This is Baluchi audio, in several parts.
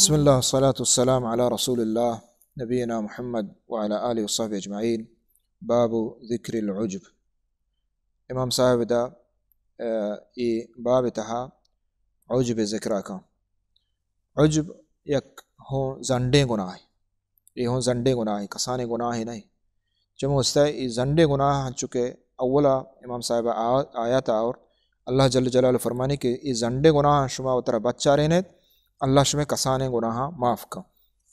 بسم الله والصلاة والسلام على رسول الله نبينا محمد وعلى آله وصحبه أجمعين. باب ذكر العجب. امام صاحب دا، آ، اے باب تہا عجب ذکر کا۔ عجب یک ہوں زنڈیں گناہ، اے ہوں زنڈیں گناہ، کسانیں گناہ نہیں۔ چمو است اے زنڈیں گناہ، چونکہ اولا امام صاحب آ-، آیات آور، اللہ جل جلالہ فرمانی کہ اے زنڈیں گناہ شما وترا بچارینیت، اللہ شمے کسانیں گناہ معاف کن۔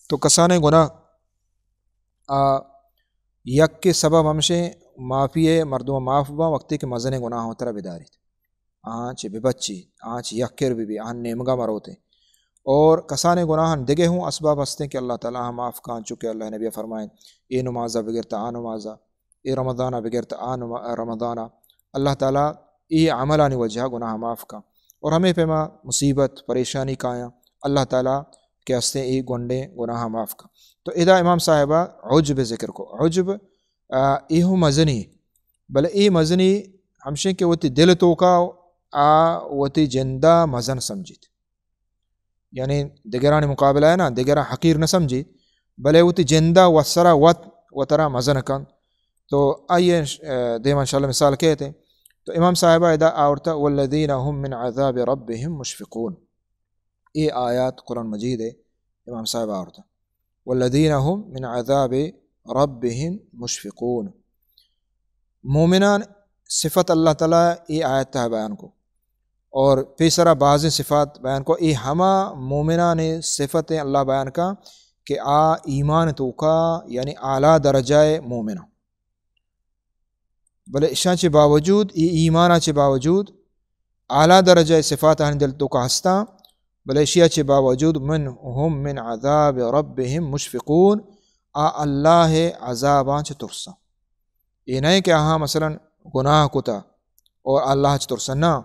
تو کسانیں گناہ آ، یک سبب ہمشیں معافی ہے، مردم معاف با وقتی کہ مزنیں گناہ وترا بداریت۔ آہاں چہ ببچی، آہاں چہ یکر ببی، آہاں نیمگا مروتے۔ اور کسانیں گناہاں دگہ ہوں اسباب ہستیں کہ اللہ تعالی ہم معاف کان، چونکہ اللہ نبی فرمائیں، اے نمازا بگرتا آ نمازا، اے رمضانا بگرتا آ نما-، رمضانا۔ اللہ تعالی اے عملانی وجہ گناہ معاف کان۔ اور ہمیں پیما مصیبت، پریشانی کایاں، اللہ تعالی کہ ہستیں اے گنڈیں گناہ معاف کان۔ تو ادا امام صاحبہ عجب ذکر کو۔ عجب، آ، اے ہوں مزنی، بلے اے مزنی ہمشیں کہ وتی دل توکا آ وتی جندا مزن سمجھیت۔ یعنی دگرانی مقابلہ ہے نا، دگران حقیر نہ سمجھیت، بلے وتی جندا وسرا وت وترا مزن کن۔ تو آئیے، آ، دیما انشاءاللہ مثال کہتے۔ تو امام صاحبہ ادا آورتا، والذین هم من عذاب ربهم مشفقون۔ اے آیات قرآن مجید ہے، امام صاحب آورتا۔ والذین هم من عذاب ربهم مشفقون۔ مومنان صفت اللہ تعالی اے آیت تہا بیان کو۔ اور پیسرا بعض صفات بیان کو۔ اے ہما مومنان صفت اللہ بیان کا کہ آ ایمان توکا، یعنی اعلیٰ درجہ مومن۔ بلے اشاں چہ باوجود، اے ایمانا چہ باوجود، اعلیٰ درجہ صفات آہانی دل توکا ہستاں، بلے اشیا چہ باوجود، من هم من عذاب ربهم مشفقون، آ اللہ عذاباں چہ ترساں۔ اے نہ کہ آہاں مثلاً گناہ کتا اور اللہ چہ ترساں، نہ،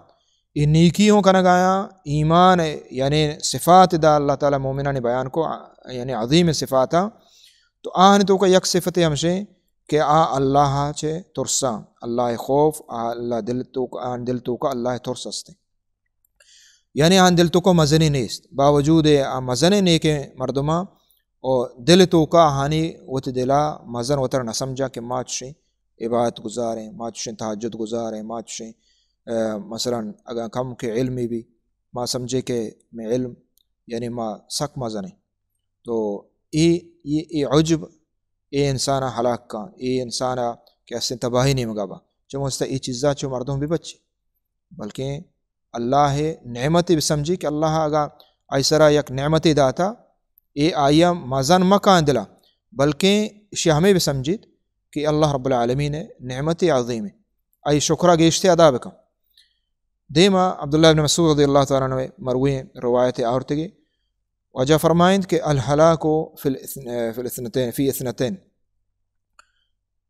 اے نیکی ہوں کنگ آیاں، ایمان، یعنی صفات دا اللہ تعالی مومنانی بیان کو، یعنی عظیم صفات ہاں۔ تو آہانی توکا یک صفت ہمشیں کہ آ اللہ چہ ترساں، اللہ خوف، آ اللہ دل توکا، آہان دل توکا اللہ ترس ہستیں۔ یعنی آہان دل توکا مزنی نیست، باوجود آ مزنیں نیکیں مردماں، و دل توکا آہانی وت دلا مزن وتر نہ سمجھا کہ ما چشیں عبادت گزاریں، ما چشیں تہجد گزاریں، ما چشیں، آ، مثلاً اگاں کم کہ علمی بی، ما سمجھے کہ میں علم، یعنی ما سک مزنیں۔ تو اے، اے، اے عجب، اے انسانا ہلاک کن، اے انسانا کہ استیں تباہی نیمگا با۔ چموستا اے چیزا چو مردم ببچی، بلکیں اللہ نعمتے بسمجھی کہ اللہ اگاں آئی سرا یک نعمتے داتا، اے آئیا مزن مکان دلا، بلکیں اشی ہمیں بسمجھیت کہ اللہ رب العالمین نعمت عظیم، آئی شکرا گیشتے ادا بکن۔ دیما عبداللہ ابن مسعود رضی اللہ تعالی عنہ مروی روایت آورتگی، واجہ فرمائند کہ الہلاک فی الاثن-، فی الاثنتین، فی اثنتین،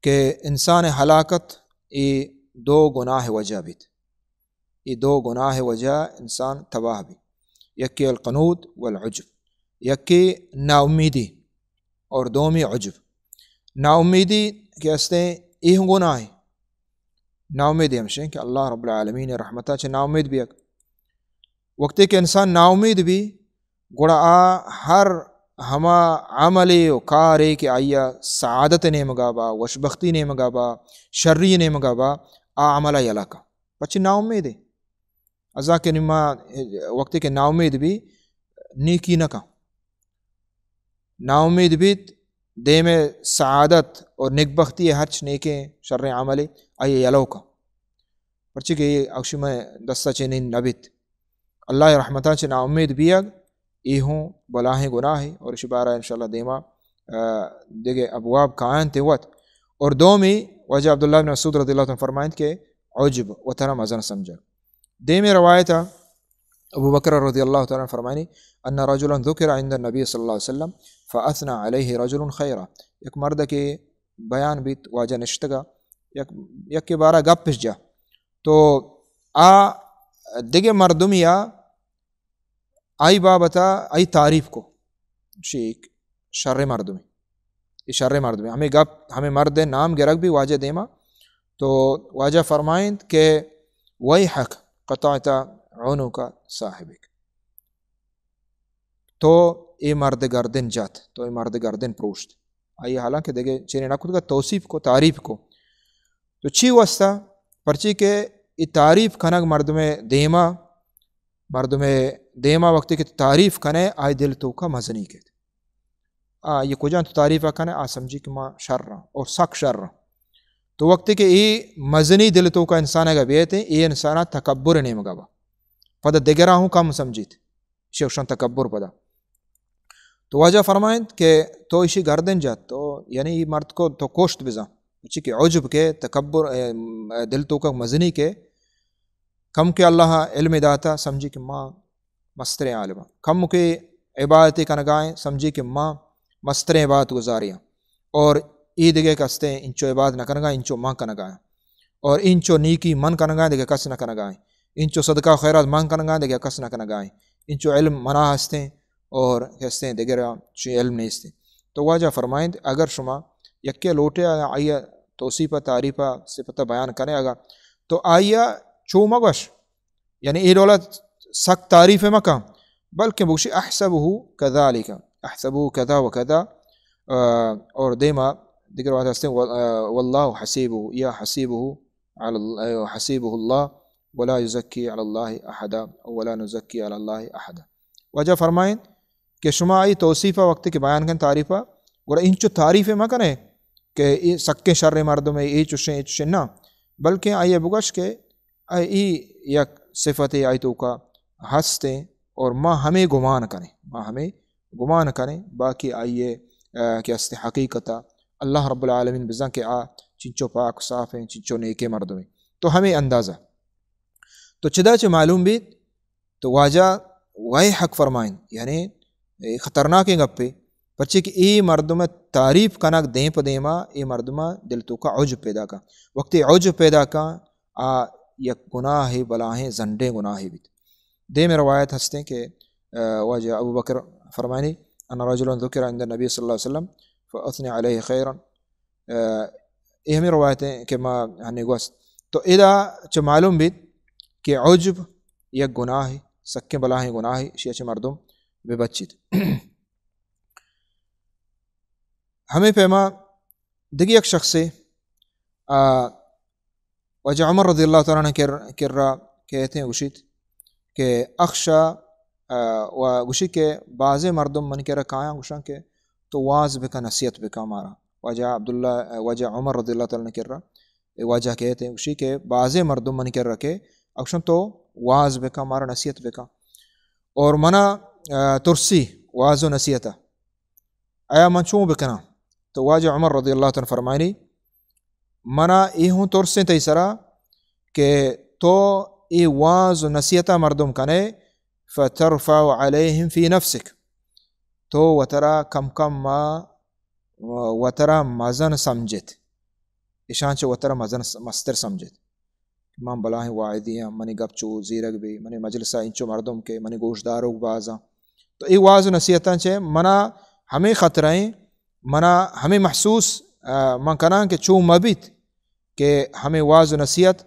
کہ انسان ہلاکت اے دو گناہ وجہ بیت۔ اے دو گناہ وجہ انسان تباہ بی۔ یکی القنوط والعجب، یکی ناامیدی اور دومی عجب۔ ناامیدی کہ استیں اے ہم گناہ ہے۔ ناامیدی ہمشیں کہ اللہ رب العالمین رحمتا چہ ناامید بیگ۔ وقتی کہ انسان ناامید بی، گڑا آ ہر ہما عملے و کارے کہ آئیا سعادت نیمگا با، وشبختی نیمگا با، شری نیمگا با، آ عملا یلہ کا۔ پچی ناامیدے۔ ازا کہ نما وقتی کہ ناامید بی، نیکی نہ کا۔ ناامید بیت، دیمے سعادت اور نگبختی ہرچ نیکیں شریں عملے آئی یلو کا۔ پرچی کہ اے اکشی میں دستا چنین نبیت۔ اللہ رحمتاں چہ ناامید بیگ، اے ہوں بلاہیں گناہے اور اشی بارا انشاءاللہ دیما، آ، دگہ ابواب کائنت وت۔ اور دومی واجہ عبداللہ بن مسعود رضی اللہ تعالی عنہ فرمائنت کہ عجب وترا مزن سمجھگ۔ دیمی روایت ابو بکر رضی اللہ تعالی عنہ فرمائنی، ان رجلا ذکر عند النبی صلی اللہ علیہ وسلم فاثنى علیہ رجل خیرا۔ یک مرد کہ بیان بیت واجہ نشتگا، یک، یک بارا گپش جا۔ تو آ دگہ مردمی آ آئی بابتا آئی تعریف کو، شیک شر مردمی، اے شر مردمی، ہمیں گپ، ہمیں مرد نام گرگ بی واجہ دیما۔ تو واجہ فرمائند کہ ویحک قطعت عنق صاحبک، تو اے مرد گردن جت، تو اے مرد گردن پروشت۔ آئی حالانکہ دگہ چیرے نہ کتگ، توصیف کو، تعریف کو۔ تو چی واسطہ؟ پرچی کہ اے تعریف کنگ مردم دیما، مردم دیما وقتی کہ تعریف کنے، آئی دل توکا مزنی کیت۔ آ، یہ کجا تو تعریف کنے، آ سمجھی کہ ما شر ہاں اور سک شر ہاں۔ تو وقتی کہ اے مزنی دل توکا انسان اگا بیت، اے انسانا تکبر نیمگا با۔ پدا دگرا ہوں کم سمجھیت۔ شیخ شان تکبر پدا۔ تو واجہ فرمائنت کہ تو اشی گردن جت، تو یعنی اے مرد کو تو کشت بزاں۔ چی کہ عجب کے، تکبر، اے، دل توکا مزنی کے، کم کہ اللہ علم داتا، سمجھی کہ ما مستریں عالم ہاں۔ کم کہ عبادت کنگائیں، سمجھی کہ ما مستریں عبادت گزاری ہاں۔ اور اے دگہ کستے انچو عبادت نہ کنگائیں، انچو ما کنگائیں۔ اور انچو نیکی من کنگائیں، دگہ کس نہ کنگائیں۔ انچو صدقہ و خیرات من کنگائیں، دگہ کس نہ کنگائیں۔ انچو علم منا ہستیں اور ہستیں دگہ چی علم نیستیں۔ تو واجہ فرمائنت، اگر شما یکے لوٹے آئی توصیف، تعریف، صفت بیان کنے اگا، تو آئی چو مگوش، یعنی اے ڈولا سک تعریف مکن، بلکہ بگوشی احسبه كذلك، احسبه كذا وكذا، آ، اور دیما دگہ روایت ہستیں، و-، آ، والله حسيبه، یا حسيبه على ال-، آ، حسيبه الله ولا يزكي على الله أحدا، ولا نزكي على الله أحدا۔ واجہ فرمائیں کہ شما آئی توصیف وقت کہ بیان کن تعریف، گڑا انچو تعریف مکنے کہ اے سکیں شر مردم ہے، اے چوشیں، اے چوشیں نہ، بلکہ آئی بگوش کہ اے، اے یک صفت آئی توکا ہستیں اور ما ہمے گمان کنیں، ما ہمے گمان کنیں، باقی آئی، آ، کہ ہستیں حقیقتا اللہ رب العالمین بزاں کہ آ چنچو پاک و صاف ہیں، چنچو نیکیں مردم ہیں۔ تو ہمے اندازہ۔ تو چدا چہ معلوم بیت، تو واجہ ویحک فرمائیں، یعنی اے خطرناکیں گپے، پرچے کہ اے مردم تعریف کنگ دیم پہ دیما، اے مردم دل توکا عجب پیدا کن۔ وقتی عجب پیدا کن، آ یک گناہ بلاہیں زنڈیں گناہے بیت۔ دیم روایت ہستیں کہ، آ، واجہ ابو بکر فرمائنی، ان رجلا ذکر عند النبی صلی اللہ علیہ وسلم فاثنى عليه خيرا۔ آ، اے ہمیں روایتیں کہ ما ہنی گوست۔ تو ادا چہ معلوم بیت کہ عجب یک گناہے، سکیں بلاہیں گناہے، اشیا چہ مردم ببچیت۔ ہمیں پیما دگہ یک شخصے، آ، واجہ عمر رضی اللہ تعالیٰ عنہ کر-، کرا کہتے ہیں گوشیت کہ اخشا، آ، و گوشی کہ بعضے مردم من کرا کایاں گوشاں کہ تو واز بکن، نصیحت بکن مارا۔ واجہ عبداللہ، آ، واجہ عمر رضی اللہ تعالیٰ عنہ کرا، اے واجہ کہتے ہیں گوشی کہ بعضے مردم من کرا کہ اکشن تو واز بکن، مارا نصیحت بکن۔ اور منا، آ، ترسی واز و نصیحتا۔ آیا من چون بکناں؟ تو واجہ عمر رضی اللہ تعالیٰ عنہ فرمائنی، منا اے ہوں ترسیں تئی سرا کہ تو اے واز و نصیحتا مردم کنے، فترفع عليهم في نفسك، تو وترا کم کم ما وترا مزن سمجھت، اشان چہ وترا مزن س-، مستر سمجھت۔ من بلاہیں واعظے آں، منی گپ چو زیرگ بی، منی مجلسا انچو مردم کہ منی گوشداروک بازاں۔ تو اے واز و نصیحتاں چہ منا ہمیں خطرہ ایں، منا ہمیں محسوس، آ، من کناں کہ چو مبیت کہ ہمیں واز و نصیحت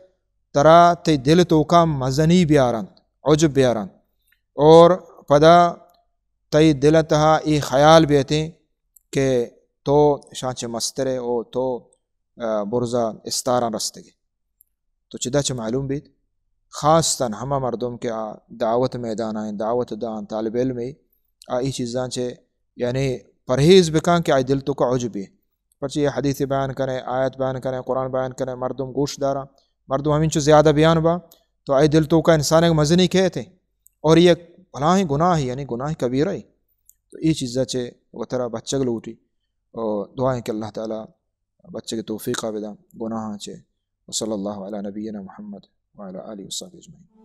ترا تئی دل توکا مزنی بیارنت، عجب بیارنت، اور پدا تئی دل تہا اے خیال بیتیں کہ تو اشان چہ مسترے او تو، آ، برزا استاراں رستگے۔ تو چدا چہ معلوم بیت، خاصتاً ہما مردم کہ آ دعوت میدان آئیں، دعوت دان، طالب علم اے، آ اے چیزاں چہ یعنی پرہیز بکن کہ آئی دل توکا عجبے۔ پرچہ یہ حدیث بیان کنے، آیت بیان کنے، قرآن بیان کنے، مردم گوش دارا، مردم ہمینچو زیادہ بیان با، تو آئی دل توکا انسان ایک مزنی کہتے اور یہ بلاہیں گناہ، یعنی گناہ کبیرہ ہے۔ تو یہ چیزا چہ وترا بچگ لوٹی۔ اور دعائیں کہ اللہ تعالیٰ بچگ توفیقا بدن گناہاں چہ۔ وصلی اللہ علی نبینا محمد وعلی آلہ وصحبہ اجمعین۔